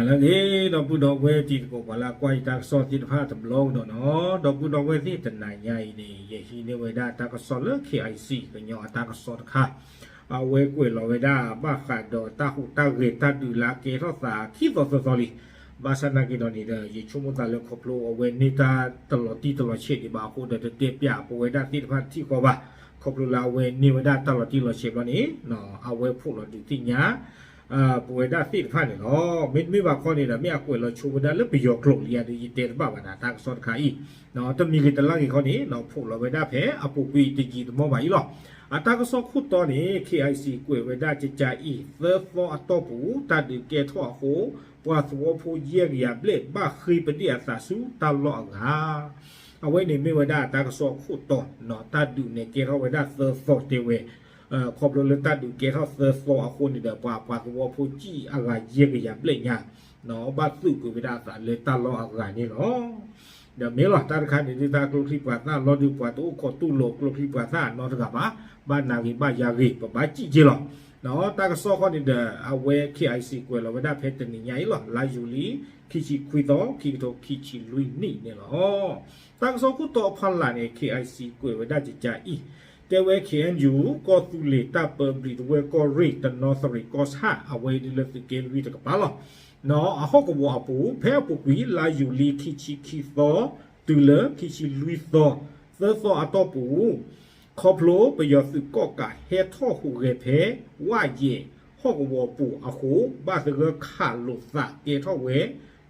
လၢအဂ့ၤ ဒီပုၢ်ဒီဝဲၢ်တံၤသကိး ပှၤလၢအကွၢ်ယတၢ်ကစီၣ်သ့ၣ်တဖၣ်တဘျီကဒီးနီၤ, ဒီပုၢ်ဒီဝဲၢ်သ့ၣ် တနၤညါအံၤန့ၣ် ယဟံးန့ၢ်ဝဲဒၣ်တၢ်ကစီၣ်လၢ KIC ကညီအတၢ်ကစီၣ်တခါ, အဝဲကွဲးလီၤဝဲဒၣ် ဘၣ်ဃးဒီးတၢ်ဟူးတၢ်ဂဲၤတၢ်ဒုးလၢအကဲထီၣ်သးခံသီသၢသီလံ. ဘၣ်ဆၣ်နာ်က့ဒီးန့ၣ်ဒီး ယဆိကမိၣ်သးလၢခီဖျိအဝဲန့ၢ်တၢ်တလီၤတံၢ်တလီၤဆဲးဒံးဘၣ်အဃိဒီး တတဲပၠးပဝဲဒၣ်သ့ၣ်တဖၣ်တထံၣ်ဃီဘၣ်. ခီဖျိလၢအဝဲန့ၢ်ဝဲဒၣ်တၢ်လီၤတံၢ်လီၤဆဲးဘျီန့ၣ် အဝဲဖီၣ်လီၤဒုးသ့ၣ်ညါ ပဝဲဒၣ်သ့ၣ်တဖၣ်န့ၣ်လီၤ. မ့တမ့ၢ်ဘၣ်ခီန့ၣ်ဒီး မ့ၢ်အကွဲးလီၤဆိဝဲဒၣ်လၢပယီၤကျိာ်လံဧါဒီး ယတဲတဘၣ်ဘၣ်နၤ တၢ်ကစီၣ်တခါအံၤ, တမံၤဂ့ၤတလါဂ့ၤခီန့ၣ် ဖီၣ်လီၤဝဲဒၣ်ဖဲအပူၤကွံာ်တယံာ်တမီၢ်ဘၣ်အံၤလီၤ. အတၢ်ကစီၣ်ခိၣ်တီန့ၣ် KIC ကွဲးဝဲဒၣ်ကကးအံၤ သၢသီအတီၢ်ပူၤ တၢ်ဒုးကဲထီၣ်အဃိ ပှၤသဝီဖိယဲၢ်ကယၤဘျဲၣ် ဘၣ်ဃ့ပဒ့ၣ်အသးဆူတၢ်လီၢ်အဂၤ အဝဲန့ၣ်မ့ၢ်ဝဲဒၣ်တၢ်ကစီၣ်ခိၣ်တီနီၤ, တၢ်ဒုးန့ၣ်ကဲထီၣ်ဝဲဒၣ်သၢသီတဲဝဲ, ခီဖျိလၢတၢ်ဒုးကဲထီၣ်သၢသီအဃိန့ၣ်ဒီး ပှၤပှၤသဝီဖိကံၣ်အဂၤယဲၢ်ကယၤဘျဲၣ်ညါနီၤ ဘၣ်သုးကွံာ်ဝဲဒၣ်အသးလၢတၢ်လီၢ်အဂၤန့ၣ်လီၤ. ဒီးမ့ၢ်လီၤ တၢ်တခါန့ၣ်ဒုး တၢ်ကျိချံပှၤသၣ်လီၤဒုး ပှၤတအိၣ်ခိးတူၢ်လိာ်ကျိချံပှၤသၣ်နီတဂၤဘၣ်, ဘၣ်နၤဂ့ၤဘၣ်ယၤဂ့ၤ ပဘၣ်စံၣ်က့ၤလီၤ. တၢ်ကစီၣ်ခီန့ၣ်ဒီး အဝဲ KIC ကွဲးလီၤဝဲဒၣ်ဖဲတနံၤညါအံၤလီၤ, လါယူၤလံ ခံဆံခွံသီ ခံကထိခံဆံလွံၢ်နံၣ်န့ၣ်လီၤ. တၢ်ကစီၣ်ခိၣ်တီအဖီလာ်န့ၣ် KIC ကွဲးဝဲဒၣ်ကကးအံၤ, တဲဝဲ KNU ကီၢ်သူလ့ၤတၢ်ပၢဘျံးတဝဲၢ်ကီၢ်ရ့ၣ် တနီသရံးကီၢ်ဆၣ် အဝဲဒုးလၢသုးက့လွံၢ်တကပၤလီၤ. အဟီၣ်ကဝီၤအပူၤ ဖဲအပူၤကွံာ် လါယူၤလံ ခံဆံခံသီ တုၤလၢခံဆံလွံၢ်သီ သၢသီအတီၢ်ပူၤ ခီဖျိပယီၤသုးကီၣ်ကးဟဲထီၣ်ဟူးဂဲၤဖဲ ဝၣ်ယဲၢ်ဟီၣ်ကဝီၤပူၤအဃိ ဘၣ်သဂၢၢ်ခးလိာ်သးကဲထီၣ်ဝဲ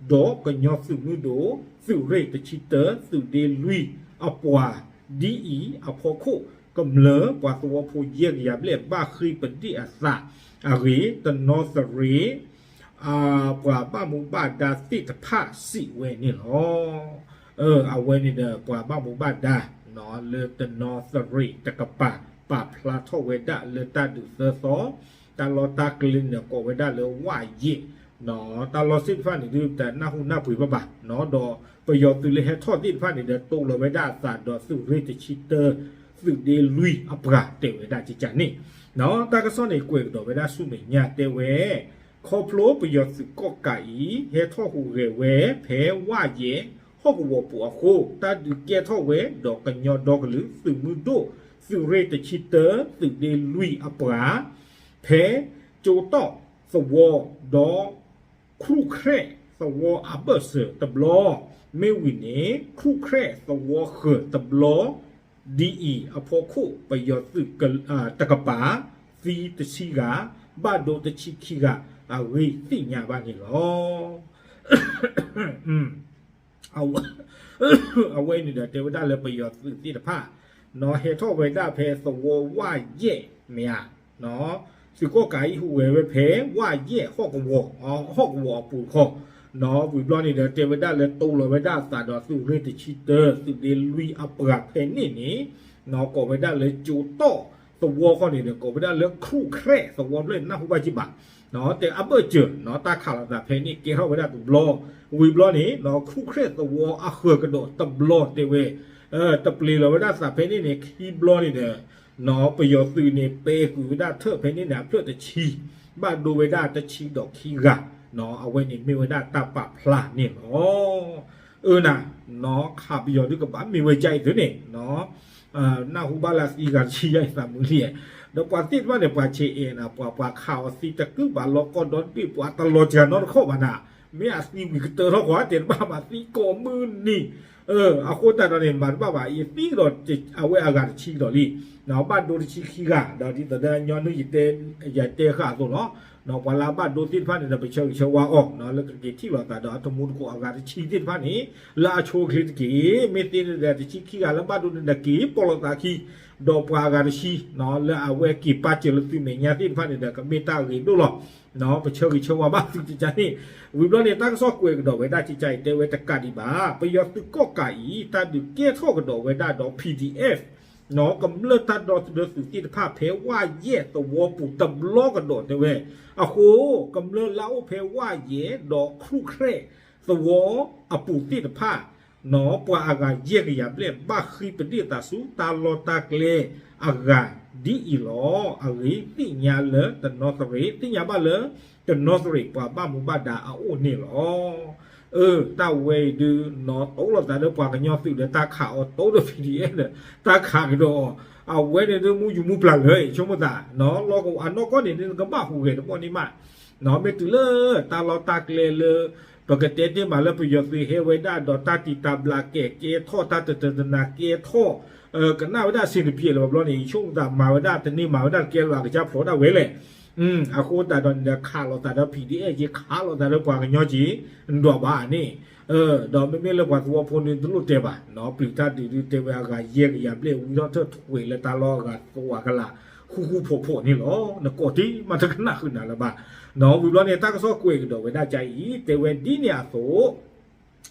ဒီးကညီသုးမုၢ်ဒိၣ် သုးရ့ၣ်တဆံတၢ သုးဒ့လွံၢ်အပှၤ ဒ်အံၤအဖီခိၣ် ကမျၢၢ်ပှၤသဝီဖိယဲၢ်ကယၤဘျဲၣ် ဘၣ်ဃ့ပဒ့ၣ်အသးအဂ့ၢ် တနီသရံး ပှၤဘၣ်မူဘၣ်ဒါသ့ၣ်တဖၣ်စံးဝဲန့ၣ်လီၤ. အဝဲန့ၣ်ဒီး ပှၤဘၣ်မူဘၣ်ဒါ လၢတနီသရံးတကပၤ ပာ်ဖျါထီၣ်ဝဲဒၣ်လၢတၢ်ဒုးသၢသီ, တၢ်လီၢ်တၢ်ကျဲန့ၣ်ဒီး ကိးဝဲဒၣ်လၢဝၣ်ယဲၢ်, တၢ်လီၢ်သ့ၣ်တဖၣ်န့ၣ်ဒုး တနၢ်ဟူနၢ်ပှ့ၤဘၣ်ဘၣ်, ဒီးပယီၤသုးလၢဟဲထီၣ်သ့ၣ်တဖၣ်န့ၣ်ဒီး တိၢ်လီၤဝဲဒၣ်အသးဒီးသုးရ့ၣ်တဆံတၢ သုးဒ့လွံၢ်အပှၤတဲဝဲဒၣ်ကကးန့ၣ်, တၢ်ကစီၣ်န့ၣ် ကွဲးကဒီးဝဲဒၣ်ဆူမဲာ်ညါတဲဝဲ ခီဖျိပယီၤသုးကီၣ်ကးအံၤ ဟဲထီၣ်ဟူးဂဲၤဝဲဖဲဝၣ်ယဲၢ်ဟီၣ်ကဝီၤပူၤအဃိ တၢ်ဒုးကဲထီၣ်ဝဲဒီးကညီဒီကလုာ်သုးမုၢ်ဒိၣ် သုးရ့ၣ်တဆံတၢ သုးဒ့လွံၢ်အပှၤ ဖဲကၠိတီၣ်သဝီဒီး ခရူၣ်ခြဲၣ်သဝီအဘၢၣ်စၢၤတဘျီ, မ့ၢ်ဝံၤန့ၣ် ခရူၣ်ခြဲၣ်သဝီဃၢၤတဘျီ, ဒ်အံၤအဖီခိၣ် ပယီၤသုးတကပၤ သံတဆံဂၤ, ဘၣ်ဒိတဆံခံဂၤ အဂ့ၢ်သ့ၣ်ညါဘၣ်န့ၣ်လီၤ. အဝဲန့ၣ်ဒီးတဲဝဲဒၣ်လၢပယီၤသုးသ့ၣ်တဖၣ် ဟဲထီၣ်ဝဲဒၣ်ဖဲသဝီဝၣ်ယဲၢ်မ့ၢ်ဧါ, သုးကီၣ်ကးအံၤဟူးဂဲၤဝဲဖဲဝၣ်ယဲၢ်ဟီၣ်ကဝီၤ, ဟီၣ်ကဝီၤအပူၤတခီ, ဝံၤဘျီန့ၣ်ဒီး တဲဝဲဒၣ်လၢတိၢ်လီၤဝဲဒၣ်အသးဒီးသုးရ့ၣ်တဆံတၢ သုးဒ့လွံၢ်အပှၤဖဲန့ၣ်န့ၣ် ကိးဝဲဒၣ်လၢကၠိတီၣ်သဝီဃီန့ၣ်ဒီး ကိးဝဲဒၣ်လၢခရူၣ်ခြဲၣ်သဝီဖျၢၣ် နၢ်ဟူဘၣ်ကံဘၣ် တဲအဘၢၣ်စၢၤ တၢ်ခးလိာ်သးဖဲန့ၣ် ကဲထီၣ်ဝဲဒၣ်တဘျီ, ဝံၤဘျီန့ၣ် ခရူၣ်ခြဲၣ်သဝီအဃၢၤကဒီးတဘျီတဲဝဲ, တပျ့ၤလီၤဝဲဒၣ်သးဖဲန့ၣ်န့ၣ် ခံဘျီန့ၣ်ဒီး ပယီၤသုးန့ၣ် ပဲာ်ကွံာ်ဝဲဒၣ်ထၢၣ်ဖဲန့ၣ်န့ၣ် အဖျၢၣ်တဆံ, ဘၣ်ဒိဝဲဒၣ်တဆံဒီးခံဂၤ, အဝဲန့ၣ်မ့ၢ်ဝဲဒၣ်တၢ်ပာ်ဖျါန့ၣ်လီၤ. အၢနၤ, ခးပယီၤဒုးကဘၣ်မ့ၢ်ဝဲဒ်အံၤသုန့ၣ် နၢ်ဟူဘၣ်လၢသံဂၤတဆံယါအံၤသးမုာ်လံ, ဒီးပှၤသ့ၣ်တဖၣ်န့ၣ် ပှၤဆဲးအဲၣ်နၤ ပှၤပှၤခးအီၤသံတကုၢ်ဘၣ်လီၤကီၢ်ဒီဘ့ၣ် ပှၤတလီၤစှၤနီတခီၣ်ဘၣ်နၤ, မ့ၢ်အသံဝံၤကတၢၢ်ထီၣ်ဃီ တဲတဘၣ်ဘၣ်သံကိးမုၢ်နံၤ, အဃိသတးဒီးန့ၣ် မၤတဘၣ်ဘၣ် ယသံကဒီး အဝဲအဂၤတဆံကဒီးလံ, ဘၣ်ဒိတဆံခံဂၤ ဒီးဒ်သိးဒီးညီနုၢ်ယတဲဃာ်အသိးလီၤ. ပှၤလၢအဘၣ်ဒိသ့ၣ်တဖၣ်န့ၣ်ဒီး ပဆၢဂ့ၤဆၢဝါအီၤ လၢကက့ၤထံၣ်လိာ်သးဒီးအတမူတကိးအဂၤတဆံသ့ၣ်တဖၣ်န့ၣ် လၢအဆိအချ့တက့ၢ်. မ့ၢ်သ့န့ၣ်ဒီး တဆံခံဂၤလၢဘၣ်ဒိန့ၣ်ဒီး က့ၤပိာ်လိာ်သးခံ, ဒီးပှၤအဂၤတဆံ လၢအဝဲက့ၤပာ်စၢၤလၢသုမဲာ်ညါသ့ၣ်တဖၣ်န့ၣ်ဒီး ကမ့ၢ်တၢ်ဂ့ၤဒိၣ်လီၤ. ပဆၢဂ့ၤဆၢဝါဘၣ်သုကကန့ၣ်, ဝံၤဘျီန့ၣ် တၢ်ကစီၣ်ကွဲးကဒီးဝဲဒၣ်ကကအံၤ တဲဝဲတကးဒံးဘၣ် ပယီၤသုးကီၣ်ကးအံၤ တၢ်ဒုးကဲထီၣ်ကဒီးဝဲဒၣ်ဒီး PDF ကမျၢၢ်တၢ်ဒီသဒၢသုးသ့ၣ်တဖၣ်ဖဲဝၣ်ယဲၢ်သဝီပူၤတဘျီကဒီးတဲဝဲ, အဃိ ကမျၢၢ်လၢအအိၣ်ဖဲဝၣ်ယဲၢ်ဒီးခရူၣ်ခြဲၣ်သဝီအပူၤသ့ၣ်တဖၣ် ပှၤအဂၤယဲၢ်ကယၤဘျဲၣ် ဘၣ်ဃ့ပဒ့ၣ်သးဆူတၢ်လီၢ်တၢ်ကျဲ အဂၤဒ်အံၤလီၤ. အဂ့ၢ်သ့ၣ်ညါလၢတနီသရံၣ်, သ့ၣ်ညါဘၣ်လၢတနီသရံၣ်ပှၤဘၣ်မူဘၣ်ဒါအအိၣ်န့ၣ်လီၤ. အၢ တၢ်ဝဲအံၤဒုး နီၢ်တိလိာ်သးဒီးပှၤကညီသုးဒီးတၢ်ခးအီၤ တိဒီး ပီၣ်ထံအ့ၣ် ဒီး တၢ်ခးကဒီးအီၤ, အဝဲန့ၣ်ဒုးမူယူၤမူပျၢ်လၢာ် ဆိကမိၣ်သး နီၢ်လီၤကဝီၤအနီၢ်ကီၢ်န့ၣ် နကဘၣ်ဟူးဂဲၤတဘီၣ်န့ၣ်မး နီၢ်မ့ၢ်တုၤလၢတၢ်လီၢ်တၢ်ကျဲလၢ ပကတဲတ့ၢ်မးလၢပယီၤသုးဟဲဝဲဒၣ်ဒီးတၢ်တံာ်တာ်ဘျးကဲ ကဲထီၣ်တၢ်တတနၤကဲထီၣ် ကနၣ်ဝဲဒၣ်အဆ့ၣ်တပျဲးလၢၤဘၣ်ဘျီန့ၣ် ဆိကမိၣ်သးမၤဝဲဒၣ်တန့ၢ်မၤဝဲဒၣ်တကဲလၢၤ အကစၢ်ဖျိးဒၣ်ဝဲလဲၣ်. အဃိသတးဒီးန့ၣ်ဒီး ခးလိာ်သးဒီး ပီၣ်ထံအ့ၣ် က့ၤခးလိာ်သးဒီးပှၤကညီက့ၤ ဒွးဘၣ်န့ၣ် ဒီးမ့မ့ၢ်လၢပှၤသဝီဖိန့ၣ်တလိၣ်တဲဘၣ် ပျံၤတၢ်ဒုးဒုးတဲဝဲအဂၤယဲၢ်ကယၤဘျဲၣ် ဝံထီၣ်ထၢၣ်ထွဲးလၢတၢ်လီၢ်အဂၤသဝီကလာ် ဃူဃူဖိးဖိးန့ၣ်လီၤ. နကိးတ့ၢ်မးတကနၣ်ဃုာ်နၤလၢၤဘၣ် နီၢ်ဝံၤဘျီန့ၣ် တၢ်ကစီၣ်ကွဲးကဒီးဝဲဒၣ်ကအံၤ တဲဝဲဒ်န့ၣ်အသိး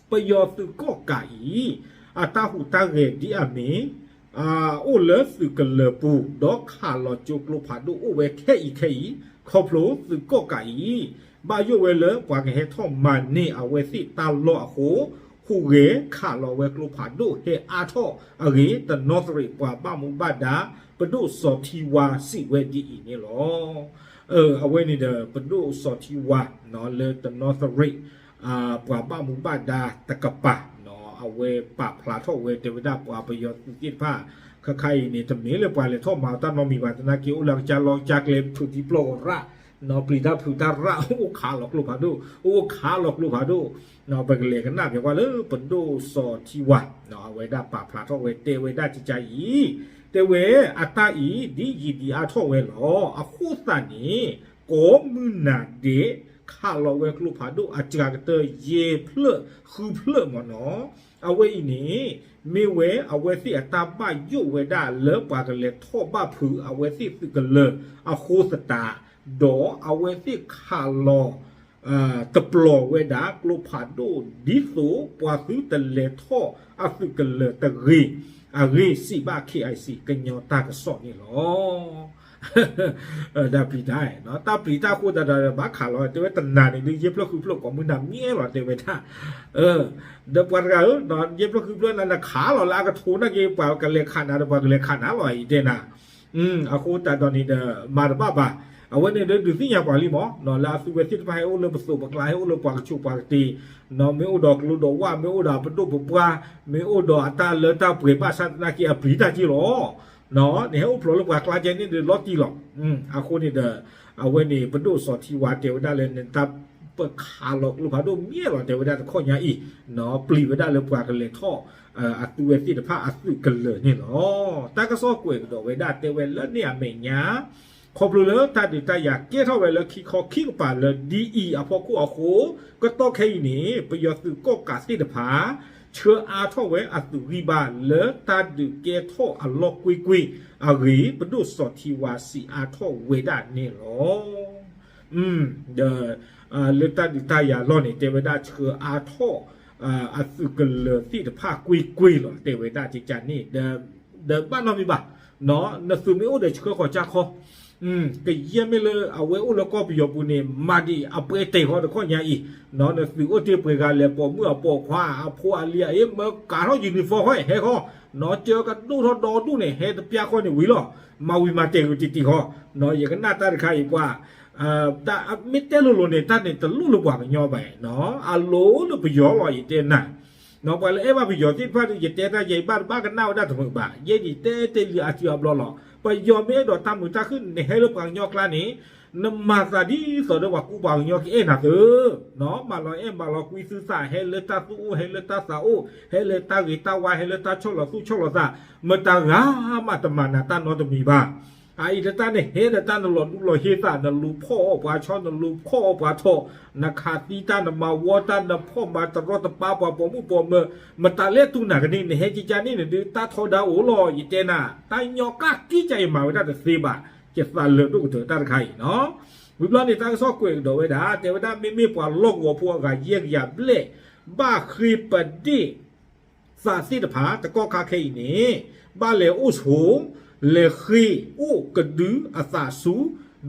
ပယီၤသုးကီၣ်ကးအံၤ အတၢ်ဟူးတၢ်ဂဲၤဒ်အမ့ၢ် အိၣ်လၢသုးကလၢၤပူၤ ဒီးခးလီၤကၠိကျိဖးဒိၣ်အိၣ်ဝဲခဲအံၤခဲအံၤ ခီဖျိသုးကီၣ်ကးအံၤ ဘၣ်ယိၣ်ဝဲလၢပှၤကဟဲထီၣ်မၤန့ၢ်အဝဲသ့ၣ်တၢ်လီၢ်အဃိ ဟူးဂဲၤခးလီၤဝဲကျိဖးဒိၣ်ဟဲအါထီၣ်အဂ့ၢ် တနီသရံၣ်ပှၤဘၣ်မူဘၣ်ဒါ ပဒိၣ်စီၤထံဝါစံးဝဲဒ်အံၤန့ၣ်လီၤ. အဝဲန့ၣ်ဒီး ပဒိၣ်စီၤထံဝါ လၢတနီသရံၣ် ပှၤဘၣ်မူဘၣ်ဒါတကပၤ အဝဲပာ်ဖျါထီၣ်ဝဲတဲဝဲဒၣ်ပှၤပယီၤသုးသ့ၣ်တဖၣ် ခါခါအံၤန့ၣ် တမ့ၢ်လၢပှၤလဲၤထီၣ်မၤတၢ်နီတမံၤဘၣ် သနာ်က့အိၣ်လၢအကစၢ်လီၢ်ကစၢ်ကျဲ ဖုးထံပျီၢ်ဂီၤရၣ် ပျံၤတၢ်ဖုးတၢ်ရၣ် အိၣ်ခးလီၤကျိဖးဒိၣ် အိၣ်ခးလီၤကျိဖးဒိၣ် ပကလဲၤကနၣ်က့ၤကွၢ်လၢပဒိၣ်စီၤထံဝါ အဝဲဒၣ်ပာ်ဖျါထီၣ်ဝဲတဲဝဲဒၣ်ကကါအံၤ တဲဝဲအတၢ်အံၤဒ်ယံာ်ဒံးအါထီၣ်ဝဲလီၤ. အဃိသတးန့ၣ် ကိးမုၢ်နၤဒဲး ခးလီၤဝဲကျိဖးဒိၣ်အစှၤကတၢၢ်ယဲၢ်ဖျၢၣ်ဃုဖျၢၣ်မ့ၢ်နီၤ အဝဲအံၤန့ၣ် မ့ၢ်ဝဲအဝဲသ့ၣ်အတၢ်ဘၣ်ယိၣ်ဝဲဒၣ်လၢပှၤကလဲၤထီၣ်ဘၣ်ဖုးအဝဲသ့ၣ်သုးကလၢၤအဃိသတး ဒီးအဝဲသ့ၣ်ခးလီၤ တပျီၤဝဲဒၣ်ကျိဖးဒိၣ်ဒ်သိးပှၤသုတလဲၤထီၣ်အသုးကလၢၤတဂ့ၤ အဂ့ၢ်စံးဘၣ် KIC ကညီတၢ်ကစီၣ်န့ၣ်လီၤ. တၢ်ပျံၤတၢ် တၢ်ပျံၤတၢ်အဃိသတးဒီး ဘၣ်ခးလီၤ တဲဝဲတနၤန့ၣ်ဒုး ယဲၢ်ဖျၢၣ်ဃုဖျၢၣ် ကိးမုၢ်နၤမ့ၢ်လီၤ တဲဝဲဒၣ် ဒီးပှၤတဂၤဧၢ ယဲၢ်ဖျၢၣ်ဃုဖျၢၣ်နၤ နခးလီၤလၢအကထိနာ်က့ ပှၤကလဲၤခးနၤဒီး ပှၤကလဲၤခးနၤလီၤ ယတဲနၤ အဃိသတးဒီးန့ၣ်ဒီး မၤတဘၣ်ဘၣ်. အဝဲန့ၣ်ဒုးဒုးသ့ၣ်ညါပှၤလံမ့ၢ် လၢအသုဝဲသ့ၣ်တဖၣ်ဟဲအိၣ်လၢပသိးပကျါ ဟဲအိၣ်လၢပှၤကဆိးပှၤကတ့ၤ မ့ၢ်အိၣ်ဒီးကျိဒီးဝၣ် မ့ၢ်အိၣ်ဒီးအပဒိၣ်ပပှၢ် မ့ၢ်အိၣ်ဒီးအတၢ်လၢတၢ်ပှဲၤဘၣ်ဆၣ်သနာ်က့ အပျံၤတၢ်က့ၢ်လီၤ. နဟဲအိၣ်ဖျိးလၢပှၤကျါကဲန့ၣ်ဒီးလီၤတံၢ်လီၤ. အဃိန့ၣ်ဒီး အဝဲန့ၣ် ပဒိၣ်စီၤထံဝါတဲဝဲဒၣ်လၢနတၢ်ပခးလီၤကျိဖးဒိၣ်မ့ၢ်လီၤ တဲဝဲဒၣ်တခီညါအံၤ ပျံၤဝဲဒၣ်လၢပှၤကလဲၤထီၣ် အသုဝဲသ့ၣ်တဖၣ်အသုးကလၢၤန့ၣ်လီၤ. တၢ်ကစီၣ်ကွဲးကဒီးဝဲဒၣ်တဲဝဲလၢန့ၣ်အမဲာ်ညါ ခီဖျိလၢတၢ်ဒုးတၢ်ယၤကဲထီၣ်ဝဲလၢခံခီခံကပၤလၢဒ်အံၤအဖီခိၣ်အဃိ ကတီၢ်ခဲအံၤန့ၣ် ပယီၤသုးကီၣ်ကးသ့ၣ်တဖၣ် ဆှၢအါထီၣ်ဝဲအသုးဂံၢ်ဘါလၢတၢ်ဒုးကဲထီၣ်အလီၢ်ကွ့ၢ်ကွ့ၢ်အဂ့ၢ် ပဒိၣ်စီၤထံဝါစံးအါထီၣ်ဝဲဒၣ်န့ၣ်လီၤ. ဒီး လၢတၢ်ဒုးတၢ်ယၤလီၢ်န့ၣ် တဲဝဲဒၣ်ဆှၢအါထီၣ် အသုးကလၢၤသ့ၣ်တဖၣ်ကွ့ၢ်ကွ့ၢ်လီၤ တဲဝဲဒၣ်ကကါန့ၣ် ဒီးဘၣ်နီတမံၤဘၣ် နသုးမ့ၢ်အိၣ်ဒီးဆှၢဃီၤကၢ်ခီ ကယဲၢ်မ့ၢ်လၢအဝဲအိၣ်လၢကီၢ်ပယီၤပူၤန့ၣ် မၤဒံးအပှဲၤတဲာ်ဃီတခီညါအံၤ နသုးအိၣ်တ့ၢ်ပှဲၤဂၤလဲၤပိာ်မုၣ်အပိာ်ခွါ အဖိအလံၤအအ့ၣ်မၢကၤထီၣ် uniform ဃီ ဟဲဃီ နကၢကဒိၣ်ထီၣ်ဒီဒူၣ်န့ၣ် ဟဲတပျၢ်ဃီန့ၣ်ဝံၤလီၤ မၤဝံၤမၤတဲာ်ဂ့ၤတံၢ်တံၢ်ဃီ ယကနၣ်တၢ်တခါအံၤပှၤ တၢ်မ့ၢ်တဲလိၤလိၤန့ၣ် တၢ်န့ၣ်တလိၣ်လၢပှၤကညီဘၣ် အလိၤလၢပယီၤလီၤ ယတဲနၤ ပှၤလၢအဲၣ်ဘၣ်ပယီၤသ့ၣ်တဖၣ်ဒီး ယတဲတၢ်ယဲအံၤဘၣ်တဘၣ်ကနၣ်ဝဲဒၣ်တမုာ်ဘၣ် ယဲဒ်တဲတ့ၢ်လံအစုအဘျီလီၤ ပယီၤမ့ၢ်အဲၣ်ဒိးတၢ်မုာ်တၢ်ခုၣ် နဟဲလၢပှၤကညီကျါန့ၣ် နမၤသးဒ်သိးဒီးပှၤကူပှၤကညီကအဲၣ်နၤသၢ မၤလီၤအဲၣ်မၤလီၤကွံသုသး ဟဲလၢတၢ်သူၣ်အိၣ် ဟဲလၢတၢ်သးအိၣ် ဟဲလၢတၢ်ဂ့ၤတၢ်ဝါ ဟဲလၢတၢ်ဆီၣ်လီၤသူၣ်ဆီၣ်လီၤသး မတၤဂၤမးတမၤနၤတၢ်နီတမံၤဘၣ် အအံၤလၢတၢ်နဟဲလၢတၢ်နလီၤဒူလီၤဟ့သး နလူၤဖီၣ်အီၣ်ပှၤဆီ နလူၤဖီၣ်အီၣ်ပှၤထီၣ် နခးသံတၢ် နမၤဝီတၢ် နဖီၣ်မၤတရီတပါပှၤပိာ်မုၣ်ပိာ်မၢၤ မတၤလဲၣ်တူၢ်နၤကန့ၣ် နဟဲကကါန့ၣ်နဒုးတၢ်ထီဒါအိၣ်လီၤ ယတဲနၤ တၢ်ညီကၢ်ကံကၢ်ယမၤဝဲဒၣ်တသ့ဘၣ် ယသးလၢာ်ဒိၣ်ကတၢၢ်တၢ်တခါအံၤနီၤ ဝံၤဘျီန့ၣ် တၢ်ကစီၣ်ကွဲးကဒီးဝဲဒၣ် တဲဝဲဒၣ်မ့မ့ၢ်ပှၤလီၢ်ကဝီၤဖိအဂၤယဲၢ်ကယၤဘျဲၣ် ဘၣ်ဃ့ပဒ့ၣ် သးသ့ၣ်တဖၣ် တကီၢ်ခါခဲအံၤန့ၣ် ဘၣ်လဲၤအိၣ်ဆိး လဲၤဃ့အိၣ်ကဒုအသးဆူ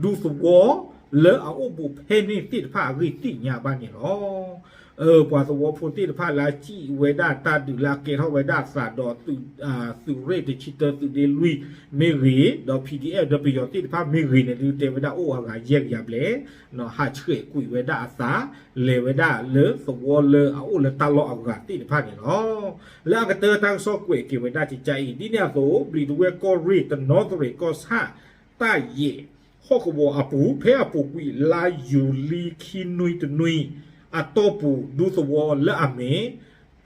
ဒူသဝီ လၢအအိၣ်ဘူးဖဲန့ၣ်သ့ၣ်တဖၣ်အဂ့ၢ်သ့ၣ်ညါဘၣ်န့ၣ်လီၤ. ပှၤသဝီဖိသ့ၣ်တဖၣ်လၢအစံၣ်ဝဲဒၣ်တၢ်ဒုးလၢအကဲထီၣ်ဝဲဒၣ်အသးဒီး သုးရ့ၣ်တဆံတၢ သုးဒ့လွံၢ်မ့ၢ်ဂ့ၤ ဒီး PDF ဒီးပယီၤသ့ၣ်တဖၣ်မ့ၢ်ဂ့ၤန့ၣ် ဒုးတဲဝဲဒၣ်အိၣ်အဂၤယဲၢ်ကယၤဘျဲၣ် ဟးဆှဲးကွံာ်ဝဲဒၣ်အသး လဲၤဝဲဒၣ်လၢသဝီလၢအအိၣ်လၢတၢ်လီၢ်အဂၤသ့ၣ်တဖၣ်န့ၣ်လီၤ. လၢအကတၢၢ်တၢ်ကစီၣ်ကွဲးက့ၤဝဲဒၣ်ကကါအံၤ ဒ်န့ၣ်အသိး ဘျံးဒဝဲၢ်ကီၢ်ရ့ၣ် တနီသရံၣ်ကီၢ်ဆၣ် တၢ်ယဲၢ် ဟီၣ်ကဝီၤအပူၤ ဖဲအပူၤကွံာ်လါယူၤလံခံနွံတနွံ အတီၢ်ပူၤ ဒူသဝီလၢအမ့ၢ်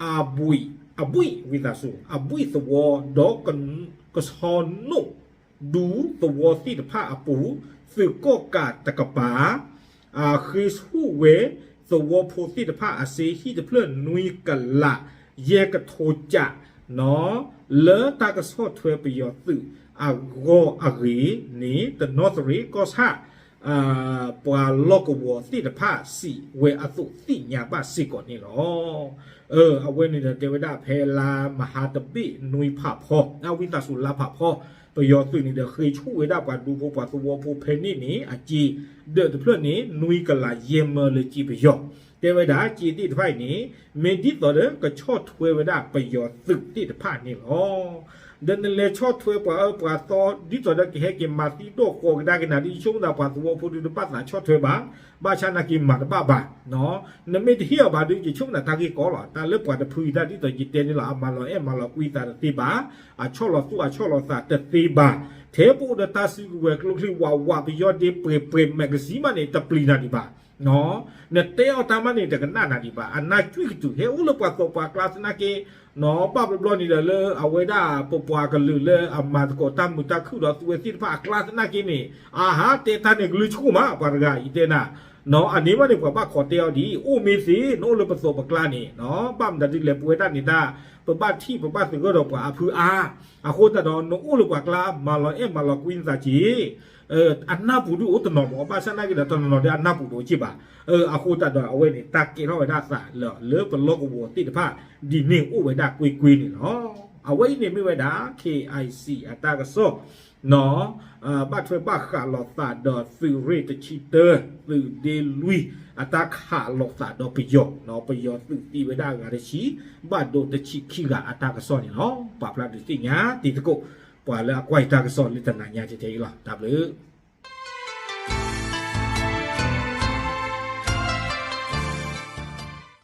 အဘှံး အဘှံး ဝံသးစူၤ အဘှံးသဝီ ဒီး ကဆီနိၣ် ဒူသဝီသ့ၣ်တဖၣ်အပူၤ သုးကီၣ်ကးတကပၤ ဃ့ဆူၣ်ဝဲသဝီဖိသ့ၣ်တဖၣ်အစ့ဟံၣ်တဖျၢၣ်နွံကလး ယဲၢ်ကထိကး လၢတၢ်ကဆီၣ်ထွဲပယီၤသုးအဂီၢ်အဂ့ၢ်န့ၣ် တနီသရံၣ်ကီၢ်ဆၣ် ပှၤလီၢ်ကဝီၤသ့ၣ်တဖၣ်စံးဝဲအသိးသ့ၣ်ညါဘၣ်စ့ၢ်ကီးန့ၣ်လီၤ. အဝဲန့ၣ်ဒီးတဲဝဲဒၣ်ဖဲလါမဟါတဘ့ၣ်နွံဖးဖီ အဝံသးစူၤလါဖးဖီ ပယီၤသုးန့ၣ်ဒီးဃ့ဆူၣ်ဝဲဒၣ်ပှၤဒူဖိပှၤသဝီဖိဖဲန့ၣ်န့ၣ် အစ့ဒၢးတဖျၢၣ်န့ၣ် နွံကလးယဲၢ်မၢလၢက့ပယီၤ တဲဝဲဒၣ်စ့သ့ၣ်တဖၣ်အံၤန့ၣ် မ့ၢ်ဒ်သိးဒီးကဆီၣ်ထွဲဝဲဒၣ်ပယီၤသုးသ့ၣ်တဖၣ်န့ၣ်လီၤ. ဒီးနလဲၤဆီၣ်ထွဲပှၤအၢပှၤသီ ဒ်သိးဒီးကဟဲက့ၤမၤသံဒိၣ်ဃီကဒါက့ၤနၤ ဒ်ယဆိကမိၣ်သးပှၤသဝီဖိဒုးတဘၣ်သးဆီၣ်ထွဲဘၣ်, ဘၣ်ဆၣ်နာ်က့ၤမၤတဘၣ်ဘၣ်. နမ့ၢ်တဟ့ၣ်အီၤဘၣ်ဒီး ယဆိကမိၣ်သးတၢ်ဂ့ၢ်ကီလီၤ. တၢ်လၢပှၤတဖုအံၤဒၣ်ဒ်သိးယတဲန့ၣ်လီၤ အမၤလီၤအဲၣ်မၤလီၤကွံသးတသ့ဘၣ်, အဆီၣ်လီၤသူၣ်အဆီၣ်လီၤသးတသ့ဘၣ်, ထဲပအိၣ်ဒီးတၢ်စုကဝဲၤကျိချံဝးဝး ပယီၤဒ့ပှဲၤပှဲၤ magazine မးန့ၣ် တပျံၤနၤဒံးဘၣ် နတဲအီၤတၢ်မးန့ၣ် တကနၣ်နၤဒံးဘၣ်. အနၢ်ကွံာ်ကတုၤ ဟဲအိၣ်လၢပှၤသီပှၤကျါသနာ်က့, ဘၣ်ဘျီဘျီန့ၣ်ဒီးလၢအဝဲဒၣ်ပပှၤကလုာ်လၢအမၤသကိးတၢ်မုာ်တၢ်ခုၣ်ဒီးသုဝဲသ့ၣ်တဖၣ်အကျါသနာ်က့န့ၣ်, အဟးတဲတၢ်န့ၣ်ကလုၢ်ဆူၣ်မး ပှၤတဂၤအံၤတဲနၤ, အန့ၣ်မးန့ၣ် ပှၤဘၣ်ခိးတဲအီၤဒ်အံၤ, အိၣ်မ့ၢ်သ့ နအိၣ်လၢပသီပကျါန့ၣ်, ဘၣ်မတၤဒ်လဲၣ် ပဝဲဒၣ်န့ၣ်တၢ် ပဘၣ်ထံၣ်ပဘၣ်သဂၢၢ်ဒီးပှၤအဖုအါ, အဃိသတးဒီး နအိၣ်လၢပှၤကျါ မၤလီၤအဲၣ်မၤလီၤကွံနသးက့ၤ အနၢ်ပူၤဒုးအိၣ်တနီၤမး, ဘၣ်ဆၣ်နာ်က့ၤဒီးတနီၤနီၤဒီးအနၢ်ပူၤတအိၣ်က့ဘၣ်. အဃိသတးဒီး အဝဲန့ၣ် တၢ်ကဲထီၣ်ဝဲဒၣ်သးလၢ လၢပလီၢ်ကဝီၤသ့ၣ်တဖၣ် ဒ်န့ၣ်အိၣ်ဝဲဒၣ်ကွ့ၢ်ကွ့ၢ်န့ၣ်လီၤ. အဝဲအံၤန့ၣ်မ့ၢ်ဝဲဒၣ် KIC အတၢ်ကစီၣ် ဘၣ်ထွဲဘၣ်ဃးလိာ်သးဒီးသုးရ့ၣ်တဆံတၢ သုးဒ့လွံၢ် အတၢ်ခးလိာ်သးဒီးပယီၤ, ပယီၤသုးသံဝဲဒၣ်အဂၤတဆံ, ဘၣ်ဒိတဆံခံဂၤအတၢ်ကစီၣ်န့ၣ်လီၤ. ပာ်ဖျါဒုးသ့ၣ်ညါတံၤသကိး ပှၤလၢအကွၢ်ယတၢ်ကစီၣ်လၢတနၤညါထဲအံၤလီၤ. တၢ်ဘျုး